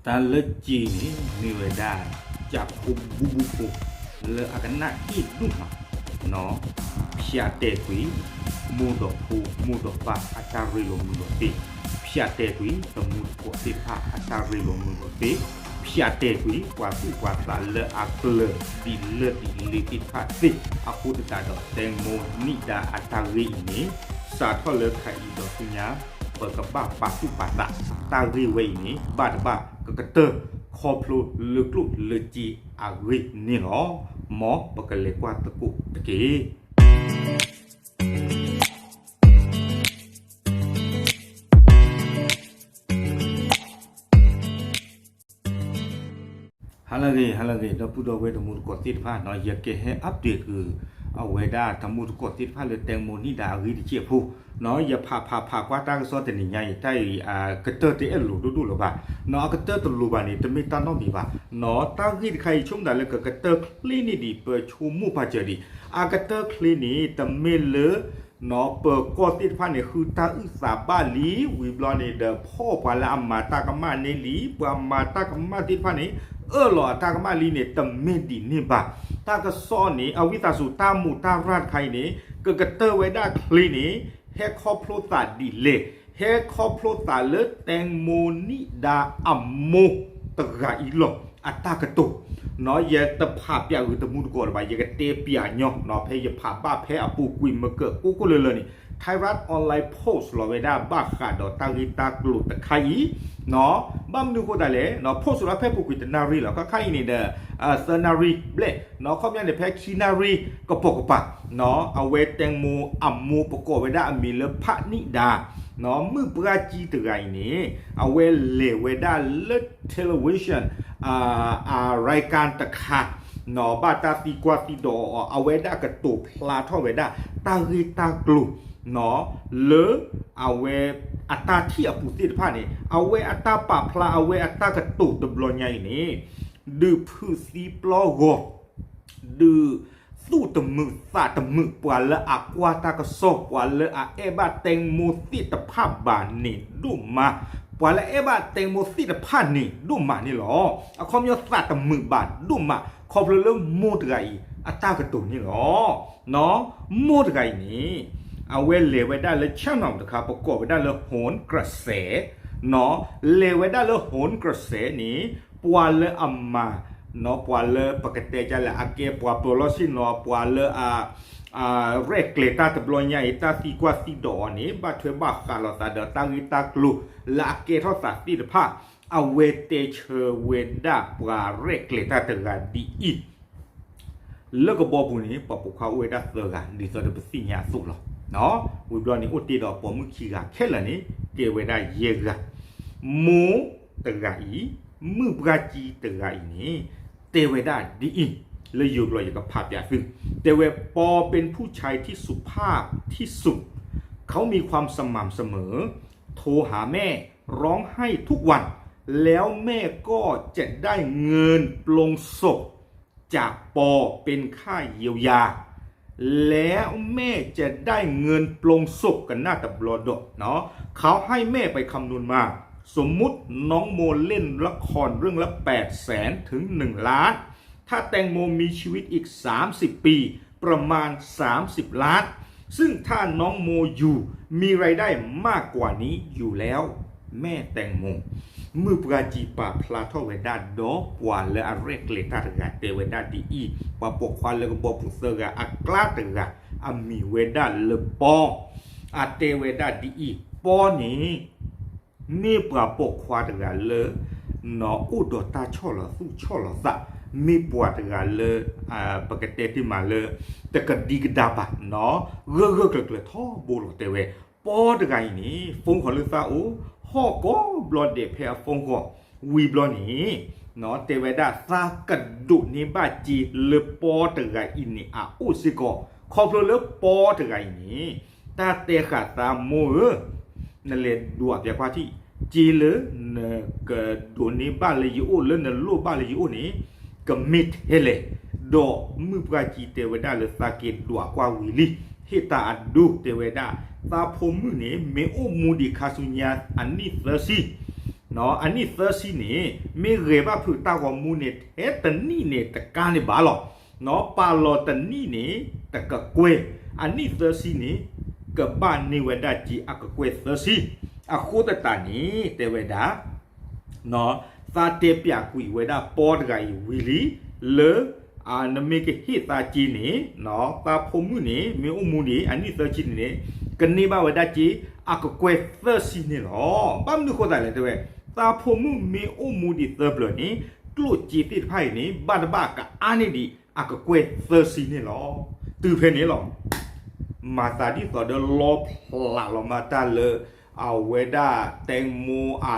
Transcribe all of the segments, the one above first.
တၢ်လၢက့န့ၣ် မ့ၢ်ဝဲဒၣ် ကၠးခိၣ်ဘူၣ်ဘူၣ်ဖိ လၢအကနၣ်အ့ၣ်ဒိၣ်မး နီၣ်, ဖၠးတဲာ်ကွံာ် မိၢ်ဒီးဖိ မိၢ်ဒီးပၢ်အတၢ်ရ့လိာ်မုာ်လိာ်သ့, ဖၠးတဲာ်ကွံာ် တမူတကိးသ့ၣ်တဖၣ်အတၢ်ရ့လိာ်မုာ်လိာ်သ့, ဖၠးတဲာ်ကွံာ် ပှၤသူၣ်ပှၤသးလၢအကျၢၤဒ်လၢဒ်လ့သ့ၣ်တဖၣ်သ့ၣ် အဃိသတးဒီး တဲမိၢ်နံၣ်ဒါအတၢ်ဂ့ၢ်အံၤန့ၣ် စးထီၣ်လၢခါအံၤဒီးဆူညါ ပကဘၣ်ပာ်သူၣ်ပာ်သး, တၢ်ဂ့ၢ်ဝဲအံၤန့ၣ် ဘၣ်တဘၣ်ကကတၢၢ် ခီဖျိလၢကျိၣ်လၢစ့အဂ့ၢ်န့ၣ်လီၤ. မ်ပကလဲၤကွၢ်သကိးတက့ၢ်. ဟါလၢအဂ့ၤ ဟါလၢအဂ့ၤ ဒီပုၢ်ဒီဝဲၢ်တမူတကိးသ့ၣ်တဖၣ်နီၣ်, ယကဟဲ update ဃုာ် အဝဲဒၣ်တမူတကိးသ့ၣ်တဖၣ်လၢတဲမိၢ်နံၣ်ဒါအဂ့ၢ်တစဲးဖိ, နီၣ်, ယဖးဖးဖးကွၢ်တၢ်ကစီၣ်တနံၤညါအံၤ တၢ်အံၤ ကတၢၢ်တအဲၣ်လိာ်ဒိၣ်ဒိၣ်လၢၤဘၣ်, နီၣ်, အကတၢၢ်တလိၤဘၣ်န့ၣ် တမ့ၢ်တၢ်နီတမံၤဘၣ်, နီၣ်, တၢ်ဂ့ၢ်တခါအံၤ ဆိကမိၣ်သးလၢကကတၢၢ်ချ့န့ၢ်ဒံး ပဆိကမိၣ်ပာ်စၢၤဒံး, အကတၢၢ်ချ့န့ၣ် တမ့ၢ်လၢ နီၣ်, ပၢၤကီၢ်သ့ၣ်တဖၣ်န့ၣ် ဃုတၢ်အုၣ်သးဘၣ်လံ, ဝံၤဘျီန့ၣ်ဒီး ဖီၣ်ပှၤလၢအမၤတၢ်ကမၣ်န့ၢ်လံ, ပှၤမၤတၢ်ကမၣ်သ့ၣ်တဖၣ်န့ၣ် အၢၣ်လီၤအတၢ်ကမၣ်လံန့ၣ် တမ့ၢ်ဒ်န့ၣ်ဘၣ်. တၢ်ကစီၣ်န့ၣ် အဝံသးစူၤ တၢ်မူးတၢ်ရၢ်တခါအံၤန့ၣ် ကကတၢၢ်ဝဲဒၣ်ချ့န့ၣ် ဟဲခီဖျိသးဒ်လဲၣ်, ဟဲခီဖျိသးလၢတဲမိၢ်နံၣ်ဒါအမိၢ်တဂၤအံၤလီၤ အတၢ်ကတိၤ, နီၣ်, ယတဖးပၠးဂုာ်တမူတကိးလၢၤဘၣ်, ယကတဲပၠးညီ နီၣ်, ဖဲယဖးဘၣ်ဖဲအပူၤကွံာ်မ့ၢ်ကကိၢ်ကိၢ်လၢလၢန့ၣ် Thairath Online post လီၤဝဲဒၣ်ဘၣ်ဃးဒီးတၢ်ဂ့ၢ်တၢ်ကျိၤတခါအံၤ, နီၣ်, ဘၣ်မနုၤအဃိသတးလဲၣ်, နီၣ်, post လီၤဖဲပူၤကွံာ်တနၣ်ရံၣ်လီၤ, ခါခါအံၤန့ၣ်ဒီး သၢနၣ်ရံၣ်ဘျဲၣ်, နီၣ်, ခီပညီန့ၣ် ဖဲခံနၣ်ရံၣ်ကပိာ်ကပၤ, နီၣ်, အဝဲတဲမိၢ်အမိၢ်ပကိးဝဲဒၣ်အမံၤလၢဖးနံၣ်ဒါ, နီၣ်, မုၣ်ပှၢ်ကံတဂၤအံၤန့ၣ် အဝဲလဲၤဝဲဒၣ်လၢ television အရၢၢ်ကၢၣ်တခါ, နီၣ်, ဘၣ်တၢ်သံကွၢ်သံဒိးအီၤ အဝဲဒၣ်ကတိၤဖျါထီၣ်ဝဲဒၣ် တၢ်ဂ့ၢ်တၢ်ကျိၤ, နီၣ်, လၢအဝဲအတၢ်ထံၣ်အပူၤသ့ၣ်တဖၣ်န့ၣ် အဝဲအတၢ်ပာ်ဖျါ အဝဲအတၢ်ကတိၤတဘျီညါအံၤန့ၣ် ဒုးဖုးသံပျီဂီၤ ဒုးသူၣ်တမုာ်သးတမုာ် ပှၤလၢအကွၢ်တၢ်ကစီၣ် ပှၤလၢအအဲၣ်ဘၣ်တဲမိၢ်သ့ၣ်တဖၣ်ဘၣ်န့ၣ်ဒိၣ်မး, ပှၤလၢအအဲၣ်ဘၣ်တဲမိၢ်သ့ၣ်တဖၣ်န့ၣ်ဒိၣ်မးန့ၣ်လီၤ. အခီပညီသးတမုာ်ဘၣ်ဒိၣ်မး ခီဖျိလၢမိၢ်တဂၤအံၤ အတၢ်ကတိၤန့ၣ်လီၤ. နီၣ်, မိၢ်တဂၤအံၤန့ၣ် အဝဲလဲၤဝဲဒၣ်လၢ channel တခါ ပကိးဝဲဒၣ်လၢ โหนกระแส, နီၣ်, လဲၤဝဲဒၣ်လၢ โหนกระแส န့ၣ် ပှၤလၢအမၤ နီၣ်, ပှၤလၢပကတဲကလဲၣ် အကဲပှၤပၢၤလီၢ်ဆ့ၣ်နီၤ ပှၤလၢအ ရဲၣ်ကျဲၤတၢ်တဘျီညါအံၤ တၢ်သံကွၢ်သံဒိးအီၤန့ၣ် ဘၣ်ထွဲဘၣ်ဃးလိာ်သးဒီးတၢ်ဂ့ၢ်တၢ်ကျိၤလၢအကဲထီၣ်သးသ့ၣ်တဖၣ် အဝဲတဲဆၢဝဲဒၣ်ပှၤရဲၣ်ကျဲၤတၢ်တဂၤဒ်အံၤ လၢကဘီပူၤန့ၣ် ပှၤပိာ်ခွါအိၣ်ဝဲဒၣ်သၢဂၤ ဒ်သိးဒီးပသ့ၣ်ညါအသိးလီၤ. ဝံၤဘျီန့ၣ် အိၣ်တ့ၢ်ဒီးပိာ်မုၣ်ခံဂၤခဲလၢာ်န့ၣ် ကဲဝဲဒၣ်ယဲၢ်ဂၤ. မိၢ်တဂၤအံၤ မုၣ်ပှၢ်ကံတဂၤအံၤန့ၣ် တဲဝဲဒၣ်ဒ်အံၤ, လၢယိၤဘျီယကဖးပၠးသု, တဲဝဲ ปอเป็นผู้ชายที่สุภาพที่สุด เขามีความสม่ำเสมอ โทรหาแม่ ร้องไห้ทุกวัน แล้วแม่ก็จะได้เงินปลงศพจากปอเป็นค่าเยียวยา แล้วแม่จะได้เงินปลงศพ กะหน้าตะบลอดอก เนาะ เขาให้แม่ไปคำนวณมา สมมุติน้องโมเล่นละครเรื่องละแปดแสนถึงหนึ่งล้าน ถ้าแตงโมมีชีวิตอีกสามสิบปี ประมาณสามสิบล้าน ซึ่งถ้าน้องโมอยู่มีรายได้มากกว่านี้อยู่แล้ว แม่แตงโม မုၢ်ပှၢ်ကံပာ်ဖျါထီၣ်ဝဲဒၣ်ဒီးပှၤလၢအရဲၣ်ကျဲၤတၢ်တဂၤတဲဝဲဒၣ်ဒ်အံၤ, ပှၤပိာ်ခွါလၢကဘီပူၤသၢဂၤအကျါတဂၤ အမံၤဝဲဒၣ်လၢပီ, အတဲဝဲဒၣ်ဒ်အံၤ, ပီန့ၣ် မ့ၢ်ပှၤပိာ်ခွါတဂၤလၢ နီၣ် အိၣ်ဒီးတၢ်ဆီၣ်လီၤသူၣ်ဆီၣ်လီၤသး, မ့ၢ်ပှၤတဂၤလၢ ပကတဲတ့ၢ်မးလၢ တကဒံကဒါဘၣ် နီၣ် ဂၢၢ်ဂၢၢ်ကျၢၤကျၢၤထီဘိလီၤတဲဝဲ, ပီတဂၤအံၤန့ၣ် phone call လၢသးအိၣ် ဟီၣ်ကိးဘျီဒဲးဖဲအ phone call ဝံၤဘျီန့ၣ် နီၣ် တဲဝဲဒၣ်သးကဒိးန့ၢ်ဘၣ်စ့လၢပီတဂၤအံၤန့ၣ်အအိၣ်စ့ၢ်ကီး, ခီဖျိလၢပီတဂၤအံၤန့ၣ် တၢ်တဲဃာ်သးမိၢ်ဧၢ နလဲၤဒွးပၠးကွၢ်ထံၣ် စ့လၢနကဒိးန့ၢ်ဘၣ်လၢယအိၣ် လၢနလိၣ်ဘၣ်လၢယအိၣ်န့ၣ် ကမ့ၢ်ထဲလဲၣ်, ဒီးမုၢ်ပှၢ်ကံတဲဝဲဒၣ်လၢသးက့ၤဒွးကွၢ်ဝံၤလံ, ဟ့ၣ်တၢ်အဒိတဲဝဲဒၣ်, သးဖိမုၣ်န့ၣ် မ့ၢ်အိၣ်မူဒံးခါဆူညါအနံၣ်သၢဆံ အနံၣ်သၢဆံန့ၣ် မ့ၢ်ဂဲၤဘၣ်ဖုးတၢ်ဂီၤမူန့ၣ် ထဲတနံၣ်န့ၣ်တကါန့ၣ်ဘၣ်လီၤ. ပာ်လီၤတနံၣ်န့ၣ် တကကွဲၢ်, အနံၣ်သၢဆံန့ၣ် ကဘၣ်န့ၢ်ဝဲဒၣ်က့အကကွဲၢ်သၢဆံ. အဃိသတးန့ၣ် တဲဝဲဒၣ် သးတဲပၠးကွံာ်ဝဲဒၣ်ပီတဂၤအံၤဝံၤလံ လၢ နမ့ၢ်ကဟ့ၣ်သးက့န့ၣ် သးဖိမုၣ်န့ၣ် မ့ၢ်အိၣ်မူဒံး အနံၣ်သၢဆံန့ၣ်န့ၣ် ကန့ၢ်ဘၣ်ဝဲဒၣ်က့ အကကွဲၢ်သၢဆံန့ၣ်လီၤ. ဘၣ်မနုၤဃိသတးလဲၣ် တဲဝဲ သးဖိမုၣ်မ့ၢ်အိၣ်မူဒံးသၢပျၢၤန့ၣ် ကျိၣ်စ့သ့ၣ်တဖၣ်အံၤန့ၣ် ဘၣ်တဘၣ်ကအါန့ၢ်ဒံး အကကွဲၢ်သၢဆံန့ၣ်လီၤ. တုၤဖဲန့ၣ်လီၤ မၤသးဒ်သိးဒီးလီဖျးလီၤမးတၢ်လၢ အဝဲဒၣ်တဲမိအ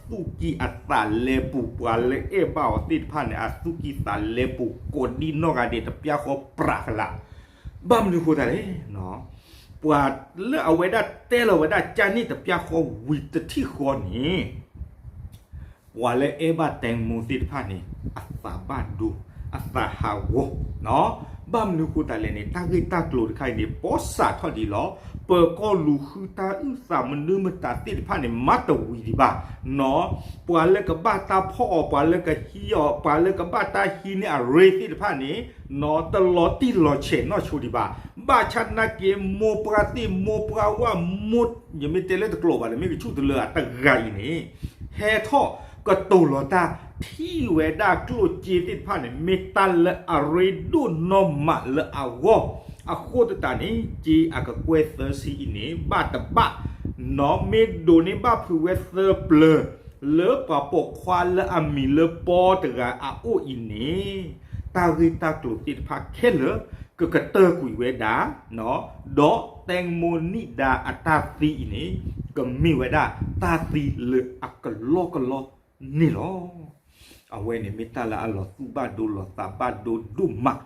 သူၣ်ကံၢ်အသးလဲပူၤ ပှၤလၢအဲၣ်ဘၣ်အီၤသ့ၣ်တဖၣ်န့ၣ် အသူၣ်ကံၢ်သးလဲပူၤကိးဒံနီၢ်ဂၤဒဲး တပျၢ်ဃီပြးကလာ်. ဘၣ်မနုၤဃိသတးလဲၣ် ပှၤလၢအဝဲဒၣ်တဲလီၤဝဲဒၣ်ကန့ၣ်တပျၢ်ဃီဝံၤတထံၣ်ဃီန့ၣ် ပှၤလၢအဲၣ်ဘၣ်တဲမိသ့ၣ်တဖၣ်န့ၣ် အသးဘၣ်ဒိ အသးဟးဂီၤ ဘၣ်မနုၤဃိသတးလဲၣ်န့ၣ် တၢ်ဂ့ၢ်တၢ်ကျိၤတခါအံၤန့ၣ် ပီစးထီၣ်ဒံးလီၤ. ပၢၤကီၢ်လူၤဃုတၢ်အုၣ်သးမနုၤမတၤသ့ၣ်တဖၣ်န့ၣ် မၤတဝံၤဒံးဘၣ် ပှၤလၢကဘၣ်တၢ်ဖီၣ်အီၤ ပှၤလၢကဟံးအီၤ ပှၤလၢကဘၣ်တၢ်ဟံးန့ၢ်အရ့သ့ၣ်တဖၣ်န့ၣ် တလီၤတံၢ်လီၤဆဲးနီၢ်ဆိဒံးဘၣ်. ဘၣ်ဆၣ်နာ်က့ မိၢ်ပှၢ်သ့ၣ် မိၢ်ပှၢ်ဝၣ် မိၢ် ယမ့ၢ်တဲလၢတကျိၤဘၣ်ဒီး မ့ၢ်ကဆူၣ်တလၢအတဂၤအံၤန့ၣ် ဟဲထီၣ်ကတိၤလီၤတၢ် ထံၣ်ဝဲဒၣ်ကျိၣ်စ့သ့ၣ်တဖၣ်န့ၣ် မ့ၢ်တၢ်လၢအရ့ဒိၣ်နီၢ်မးလၢအဂီၢ်. အဃိသတးန့ၣ် က့အကကွဲၢ်သၢဆံအံၤန့ၣ် ဘၣ်တဘၣ် နီၢ်မ့ၢ်ဒိးန့ၢ်ဘၣ်ဖုးဝဲသၢပျၢၤ လၢပှၤပိာ်ခွါလၢအမံၤလၢပီတဂၤအအိၣ်အံၤန့ၣ် တၢ်ဂ့ၢ်တၢ်ကျိၤသ့ၣ်တဖၣ်ခဲလၢာ် ကကတၢၢ်ကွံာ်ဝဲဒၣ် ဒီးတဲမိနံၣ်ဒါအတၢ်သံအံၤန့ၣ် ကမ့ၢ်ဝဲဒၣ်တၢ်သံလၢအကလီကလီန့ၣ်လီၤ. အဝဲန့ၣ်မ့ၢ်တၢ်လၢအလီၤသူၣ်ဘၣ်ဒိလီၤသးဘၣ်ဒိဒိၣ်မး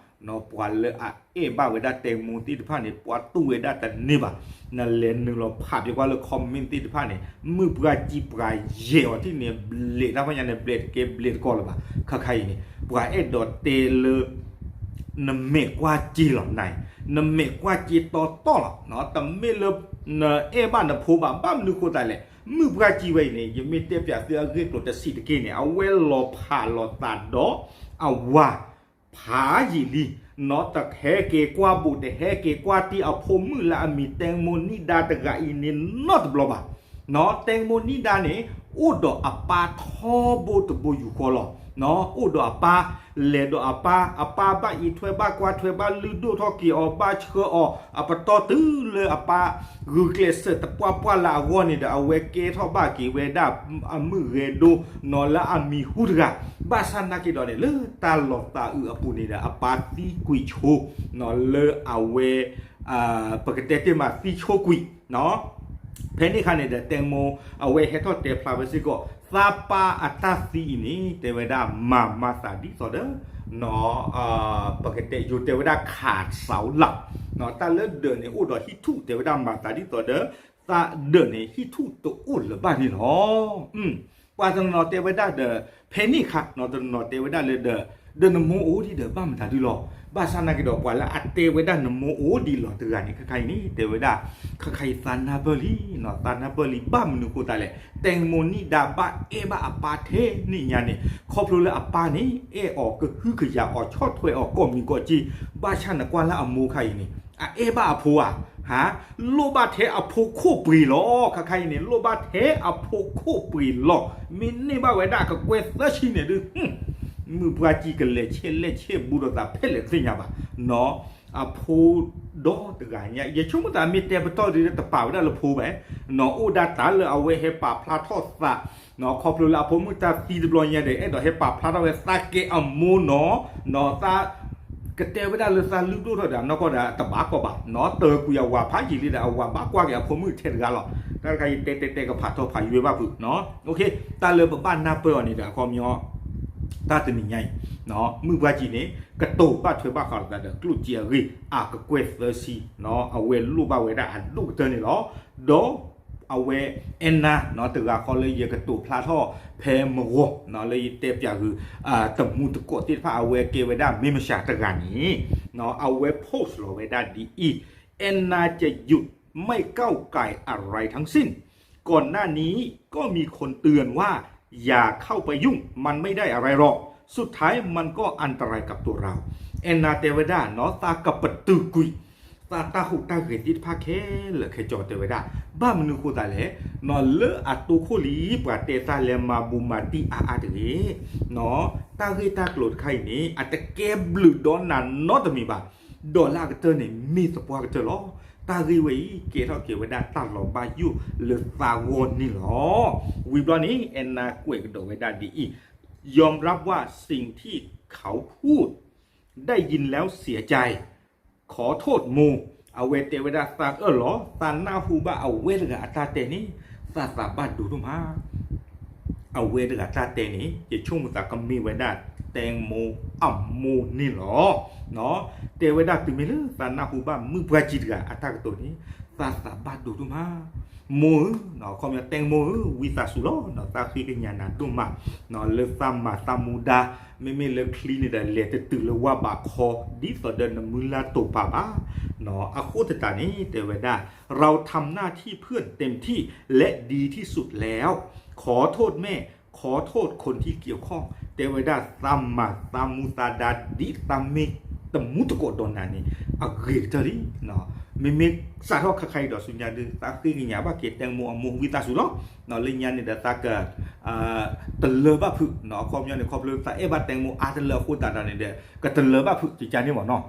ပှၤလၢအအဲၣ်ဘၣ်ဝဲဒၣ်တဲမိသ့ၣ်တဖၣ်န့ၣ် ပှၤတူၢ်ဝဲဒၣ်တန့ၢ်ဘၣ်. နလဲၤနုာ်လီၤဖးပကွၢ်လၢ comment သ့ၣ်တဖၣ်န့ၣ် မုၢ်ပှၢ်ကံပှၤယဲၢ်အီၤထံၣ်န့ၣ် ဘျဲးတၢ်ဖဲညါန့ၣ် ဘျဲးတကဲဘျဲးတကီၢ်လၢၤဘၣ်. ခါခါအံၤန့ၣ် ပှၤအဲၣ်ဒိးတဲလၢ နမဲာ်ကွၢ်စ့လီၤနၤ, နမဲာ်ကွၢ်စ့တီတီလီၤ. တမ့ၢ်လၢ နအဲၣ်ဘၣ်နဖိဘၣ် ဘၣ်မနုၤဃိသတးလဲၣ် မုၢ်ပှၢ်ကံဝဲအံၤန့ၣ် ယမ့ၢ်တဲပၠးသုအဂ့ၢ်ကျိၤတဆံးတက့ၢ်န့ၣ် အဝဲလီၤဖးလီၤသးဒီး အဝၤ ဖးယံာ်လံ, နီၢ်တဟဲက့ၤကွၢ်ဘူး တဟဲက့ၤကွၢ်တံၢ်အဖိမုၣ်လၢအမံၤတဲမိနံၣ်ဒါတဂၤအံၤန့ၣ်နီတဘျီဘၣ်. နီၢ်တဲမိနံၣ်ဒါန့ၣ် အိၣ်ဒီးအပၢ်ထီဘိတဘိယူၢ်ဃီလီၤ. နီၢ်အိၣ်ဒီးအပၢ်, လဲၤဒီးအပၢ်, အပၢ်ဘၣ်အံးထွဲဘၣ်ကွၢ်ထွဲဘၣ်လုၢ်ဒိၣ်ထီၣ်က့ၤအီၤဘၣ်ဆှၢအီၤ အပတီၢ်တုၤလၢအပၢ် ဂုာ်ကျဲးစၢးတပှၢ်ပှၢ်လၢအဂီၢ်န့ၣ်ဒီး အဝဲကဲထီၣ်ဘၣ်က့ၤဝဲဒၣ်အမုၣ်ဂဲၤဒိ နီၢ်လၢအမံၤဟူတဂၤ, ဘၣ်ဆၣ်နာ်က့ဒီးန့ၣ် လၢတၢ်လီၤသးအုးအပူၤန့ၣ်ဒီး အပၢ်သံကွံာ်ဆိ နီၢ်လၢအဝဲ ပကတဲတ့ၢ်မးသံဆိကွံာ် ဖဲန့ၣ်အခါန့ၣ်ဒီး တဲမိ အဝဲဟဲထီၣ်တဲဖျါဝဲစ့ၢ်ကီး သးပၢ်အတၢ်သံအံၤန့ၣ် တဲဝဲဒၣ်မၤမၤသးဒ်သိးဒီး နီၢ် ပကတဲ ယိၤတဲဝဲဒၣ်ခးစးလး နီၢ်တၢ်လၢဒၢးန့ၣ်အိၣ်ဒီးဟံၣ်ထူၣ် တဲဝဲဒၣ်မၤသးဒ်သိးဒီး သးဒၢးန့ၣ် ဟံၣ်ထူၣ်တအိၣ်လၢၤဘၣ်န့ၣ်လီၤ. ပှၤတနီၤတဲဝဲဒၣ်ဒီး ဖဲန့ၣ်အခါ နီၢ်တနီၤတဲဝဲဒၣ်လၢဒီး ဒီးနမိၢ်အိၣ်ဒံးဒီးဘၣ်မတၤဒုလီၤ. ဘၣ်ဆၣ်နာ်က့ဒီး ပှၤလၢအတဲဝဲဒၣ်နမိၢ်အိၣ်ဒံးလီၤတဂၤန့ၣ် ခါခါအံၤန့ၣ် တဲဝဲဒၣ် ခါခါအံၤသးနၢ်ပၢၢ်လံ နီၢ်သးနၢ်ပၢၢ်လံ ဘၣ်မနုၤဃိသတးလဲၣ် တဲမိနံၣ်ဒါဘၣ်အဲၣ်ဘၣ်အပၢ်ထဲန့ၣ်ညါန့ၣ် ခီဖျိလၢအပၢ်န့ၣ် အဲၣ်အီၤကဟုကယာ်အီၤ ဆီၣ်ထွဲအီၤကိးမံၤကိးက့ ဘၣ်ဆၣ်နကွၢ်လၢအမိၢ်ခါအံၤန့ၣ် အအဲၣ်ဘၣ်အဖိဧါ ဟါ လိၣ်ဘၣ်ထဲအဖိခိၣ်ပှ့ၤလီၤ. ခါခါအံၤန့ၣ် လိၣ်ဘၣ်ထဲအဖိခိၣ်ပှ့ၤလီၤ. မ့ၢ်န့ၢ်ဘၣ်ဝဲဒၣ်အကကွဲၢ်သၢဆံန့ၣ်ဒု မုၢ်ပှၢ်ကံကလဲၤဆဲးလဲၣ်ဆဲးဘူးဒီးသးဖဲလဲၣ်တသ့ၣ်ညါဘၣ် နီၢ် အဖိဒီတဂၤညါ ယဆိကမိၣ်သးမ့ၢ်တဲပတီၢ်ဒုတပာ်ဝဲဒၣ်လၢဖိဘၣ် နီၢ်အိၣ်ဒၣ်တၢ်လၢအဝဲဟဲပာ်ဖျါထီၣ်သး နီၢ်ခီဖျိလၢအဖိမုၣ်တၢ်သံတဘျီညါဒီး အဲၣ်ဒိးဟဲပာ်ဖျါထီၣ်ဝဲသးကဲအမိၢ်နီၢ် နီၢ် သး ကတဲဝဲဒၣ်လၢသးလုၢ်ဒိၣ်ထီၣ်ဒီးနီၢ်ကီၢ်ဒီးတဘၣ်ကီဘၣ် နီၢ်တၢၤကွံာ်အဝၤဖးယံာ်လံဒီး အဝၤဘၣ်ကွၢ်က့ၤအဖိမုၣ်ထဲတဂၤလီၤ. တၢ်တခါအံၤတဲတဲတဲကဖးထီဖးယွဲဘၣ်ဖုး တၢ်လၢပဘၣ်နၢ်ပၢၢ်အီၤန့ၣ်ဒီး အခီပညီ တၢ်တနံၤညါအံၤ မုၢ်ပှၢ်ကံန့ၣ် ကတိၤဘၣ်ထွဲဘၣ်ဃးလိာ်သးဒီးကျိၣ်စ့အဂ့ၢ် အကကွဲၢ်သၢဆံ အဝဲလိၣ်ဘၣ်ဝဲဒၣ်အဒိၣ်ကတၢၢ်န့ၣ်လီၤ. ဒီးအဝဲအဲၣ်နၤ နီၢ်တဂၤဃီလၢယကတိၤဖျါထီၣ်ဖဲမဂီၤ နီၢ်လၢယတဲပၠးဂုာ် တမူတကိးသ့ၣ်တဖၣ် အဝဲကဲဝဲဒၣ် မ့မရှၤ တဂၤန့ၣ် နီၢ်အဝဲ post လီၤဝဲဒၣ်ဒ်အံၤ แอนนาจะหยุดไม่ก้าวก่ายอะไรทั้งสิ้น ก่อนหน้านี้ก็มีคนเตือนว่า อย่าเข้าไปยุ่ง มันไม่ได้อะไรหรอก สุดท้ายมันก็อันตรายกับตัวเรา အဲၣ်နၤတဲဝဲဒၣ်နီၤ သးကပတုာ်ကွံာ် သးတၢ်ဟူးတၢ်ဂဲၤသ့ၣ်တဖၣ်ခဲလၢာ်ခဲဆ့တဲဝဲဒၣ် ဘၣ်မနုၤဃိသးလဲၣ် နီၤလၢအတိခိၣ်လံ ပှၤတဲတၢ်လၢမၤဘူးမၤတံၢ်အါအါတဂ့ၤ နီၤ တၢ်ဂ့ၢ်တၢ်ကျိၤတခါအံၤန့ၣ် အတကဲဘျုးဒီးနၤနီတမံၤဘၣ် ဒီးလၢအကတၢၢ်န့ၣ် မ့ၢ်သပှၢ်ကတၢၢ်လီၤ. တၢ်ဂ့ၢ်ဝဲအံၤ ကဲထီၣ်က့ၤဝဲဒၣ်တၢ်လီၤဘၣ်ယိၣ်လၢသးဂီၢ်န့ၣ်လီၤ. ဝံၤဘျီန့ၣ် အဲၣ်နၤကွဲးကဒီးဝဲဒၣ်ဒ်အံၤ, ยอมรับว่าสิ่งที่เขาพูด ได้ยินแล้วเสียใจ ขอโทษโม အဝဲတဲဝဲဒၣ်သးအၢၣ်လီၤ သးနၢ်ဟူဘၣ်အဝဲတဂၤအတၢ်တဲန့ၣ် သးသးဘၣ်ဒိဒိၣ်မး အဝဲတဂၤတၢ်တဲန့ၣ် ယဆိကမိၣ်သးကမ့ၢ်ဝဲဒၣ် တဲမိအမိၢ်န့ၣ်လီၤ. တဲဝဲဒၣ်တုၤမ့ၢ်လၢသးနၢ်ဟူဘၣ်မုၣ်ပှၢ်ကံတဂၤအတၢ်ကတိၤန့ၣ် သးသးဘၣ်ဒိဒိၣ်မး မိၢ်ဧၢ, ခီပညီတဲမိၢ်ဧၢ ဝံသးစူၤလီၤ သးဃ့ကညးနၤဒိၣ်မး လၢသးမၤသးမူဒါ မ့မ့ၢ်လၢချံန့ၣ်ဒီး လဲၤတတုၤလၢဝၢ်ဘးခီ ဒ်သိးဒီးနမုၢ်လၢ်တိာ်ပာ်ဘၣ်. အဃိသတးန့ၣ် တဲဝဲဒၣ် เราทำหน้าที่เพื่อนเต็มที่และดีที่สุดแล้ว ขอโทษแม่ ขอโทษคนที่เกี่ยวข้อง တဲဝဲဒၣ်သးမၤသးမူသးဒါ ဒ်သးမ့ၢ်တမူတကိးဒီးနၤန့ၣ် အဂ့ၤကတၢၢ်လံ. မ့မ့ၢ်စးထီၣ်ခါခါအံၤဒီးဆူညါဒုး သးဃ့ကညးဘၣ်က့ၤတဲမိအမိၢ်ဝံသးစူၤလီၤ. လၢညါန့ၣ်ဒီးသးက တလၢဘၣ်ဖုး အခီပညီန့ၣ် ခီဖျိသးအဲၣ်ဘၣ်တဲမိအါတလၢအဃိသတးဒီးန့ၣ်ဒီး ကတလၢဘၣ်ဖုးကကါန့ၣ်မ့ၢ်နီၤ.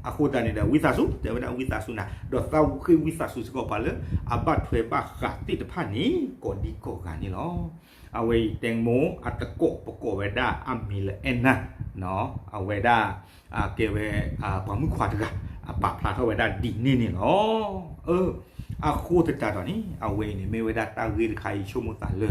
အဃိသတးန့ၣ်ဒီး ဝံသးစူၤ တဲဝဲဒၣ်ဝံသးစူၤနၤ ဒီးသးဃ့ဝံသးစူၤစ့ၢ်ကီးပှၤလၢ အဘၣ်ထွဲဘၣ်ဃးသ့ၣ်တဖၣ်န့ၣ် ကိးဒံကိးဂၤန့ၣ်လီၤ. အဝဲအံၤတဲမိအတကိးပကိးဝဲဒၣ်အမံၤလၢအဲၣ်နၤ အဝဲဒၣ် ကဲဝဲ ပှၤမုၣ်ခွါတဂၤ အပာ်ဖျါထီၣ်ဝဲဒၣ်ဒ်န့ၣ်န့ၣ်လီၤ. အဃိသတးဒီးန့ၣ် အဝဲအံၤန့ၣ် မ့ၢ်ဝဲဒၣ်တၢ်ဂ့ၢ်တခါအံၤ ဆိကမိၣ်သးလၢ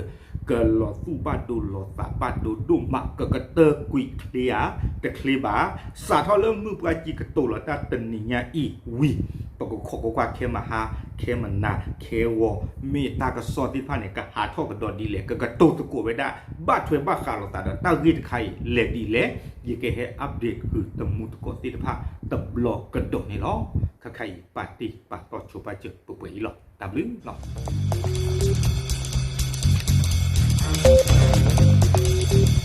ကလီၤသူၣ်ဘၣ်ဒိလီၤသးဘၣ်ဒိဒိၣ်မး ကကတၢၢ်ကွံာ်ချ့ဧါ တချ့ဘၣ်. စးထီၣ်လၢမုၢ်ပှၢ်ကံကတိၤလီၤတၢ်တနံၤညါအံၤဝံၤ ပကခိးကွၢ်ကွၢ်ခဲမဟါ ခဲမနၤ ခဲဂီၤ မ့ၢ်တၢ်ကစီၣ်သ့ၣ်တဖၣ်န့ၣ် ကဟးထီၣ်ကဒီးဒ်လဲၣ် ကကတိၤသကိးဝဲဒၣ် ဘၣ်ထွဲဘၣ်ဃးလိာ်သးဒီးတၢ်ဂ့ၢ်တခါအံၤလဲၣ်ဒ်လဲၣ် ယကဟဲ update ဃုာ်တမူတကိးသ့ၣ်တဖၣ် တဘျီကဒီးန့ၣ်လီၤ. ခဲခါအံၤ ပာ်တ့ၢ်ပာ်တီၢ်ဆိပာ်စၢၤပှဲၤပှဲၤအံၤလီၤ. တၢ်ဘျုးလီၤ.